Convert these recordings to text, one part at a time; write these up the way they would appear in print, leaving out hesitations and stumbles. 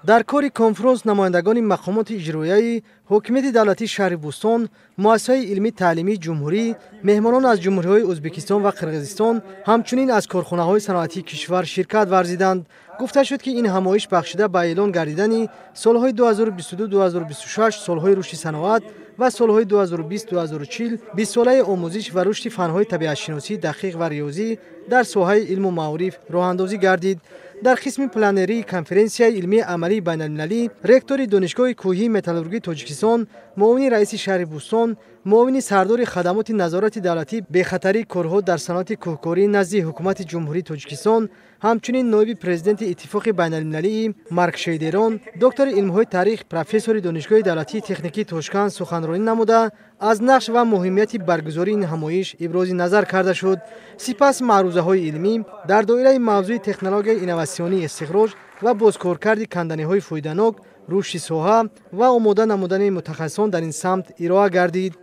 Дар кори конфронс намояндагони мақомоти иҷроияи ҳокимияти давлатии шаҳри Бӯстон, муассисаҳои илмии таълимии ҷумҳурӣ, меҳмонон аз ҷумҳуриҳои Ӯзбекистон ва Қирғизистон, ҳамчунин аз корхонаҳои саноатии кишвар ширкат варзиданд. Гуфта шуд, ки ин ҳамоиш бахшида ба эълон гардидани солҳои 2022-2026 солҳои рушди саноат ва солҳои 2020-2040 бистсолаи омӯзиш ва рушди фанҳои табиатшиносӣ, дақиқ ва риёзӣ дар соҳаи илму маориф роҳандозӣ гардид. Дар қисми пленарии конференсияи илмии амалии байналмилалӣ ректори Донишгоҳи кӯҳии металлургии Тоҷикистон, муовини раиси шаҳри Бӯстон, муовини сардори хадамоти назорати давлатии бехатарии корҳо дар саноати кӯҳкорӣ назди Ҳукумати Ҷумҳурии Тоҷикистон, ҳамчунин ноиби президенти Иттифоқи байналмилалии маркшейдерон, доктори илмҳои таърих, профессори Донишгоҳи давлатии техникии Тошканд суханронӣ намуда, аз нақш ва муҳимияти баргузории ин ҳамоиш ибрози назар карда шуд. Сипас маърузаҳои илмӣ дар доираи мавзӯи технологияи инноватсионии истихроҷ ва бозкоркарди канданиҳои фоиданок, рушди соҳа ва омода намудани мутахассисон дар ин самт ироа гардид.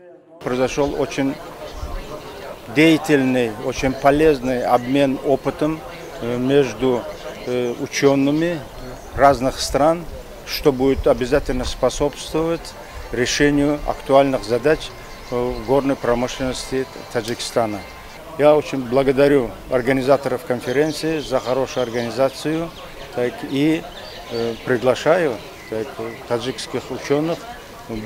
Произошел очень деятельный, очень полезный обмен опытом между учеными разных стран, что будет обязательно способствовать решению актуальных задач в горной промышленности Таджикистана. Я очень благодарю организаторов конференции за хорошую организацию, так, и приглашаю, так, таджикских ученых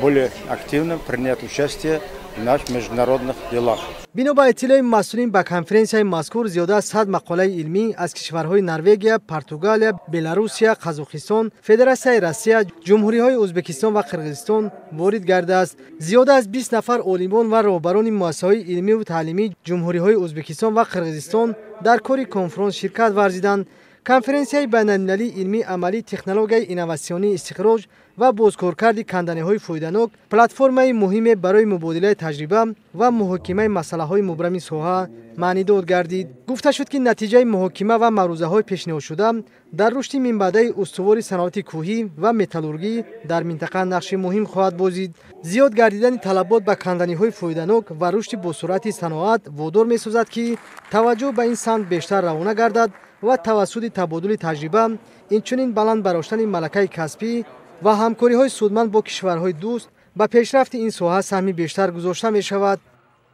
более активно принять участие в наших международных делах. Бино ба иттилои масъулин, ба конференсияи мазкур зиёда аз 100 мақолаи илмӣ аз кишварҳои Норвегия, Португалия, Беларусия, Қазоқистон, Федератсияи Россия, ҷумҳуриҳои Ӯзбекистон ва Қирғизистон ворид гардааст. Зиёда аз 20 нафар олимон ва роҳбарони муассисаҳои илмиву таълимии ҷумҳуриҳои Ӯзбекистон ва Қирғизистон дар кори конфронс ширкат варзиданд. Конференсияи байналмилалии илмии амалии технологияи инноватсионии истихроҷ ва бозкоркарди канданиҳои фоиданок платформаи муҳиме барои мубодилаи таҷриба ва муҳокимаи масъалаҳои мубрами соҳа маънидод гардид. Гуфта шуд, ки натиҷаи муҳокима ва маърузаҳои пешниҳодшуда дар рушди минбаъдаи устувори саноати кӯҳӣ ва металлургӣ дар минтақа нақши муҳим хоҳад бозид. Зиёд гардидани талабот ба канданиҳои фоиданок ва рушди босуръати саноат водор месозад, ки таваҷҷӯҳ ба ин самт бештар равона гардад ва тавассути табодули таҷриба, инчунин баланд бардоштани малакаи касбӣ ва ҳамкориҳои судманд бо кишварҳои дӯст ба пешрафти ин соҳа саҳми бештар гузошта мешавад.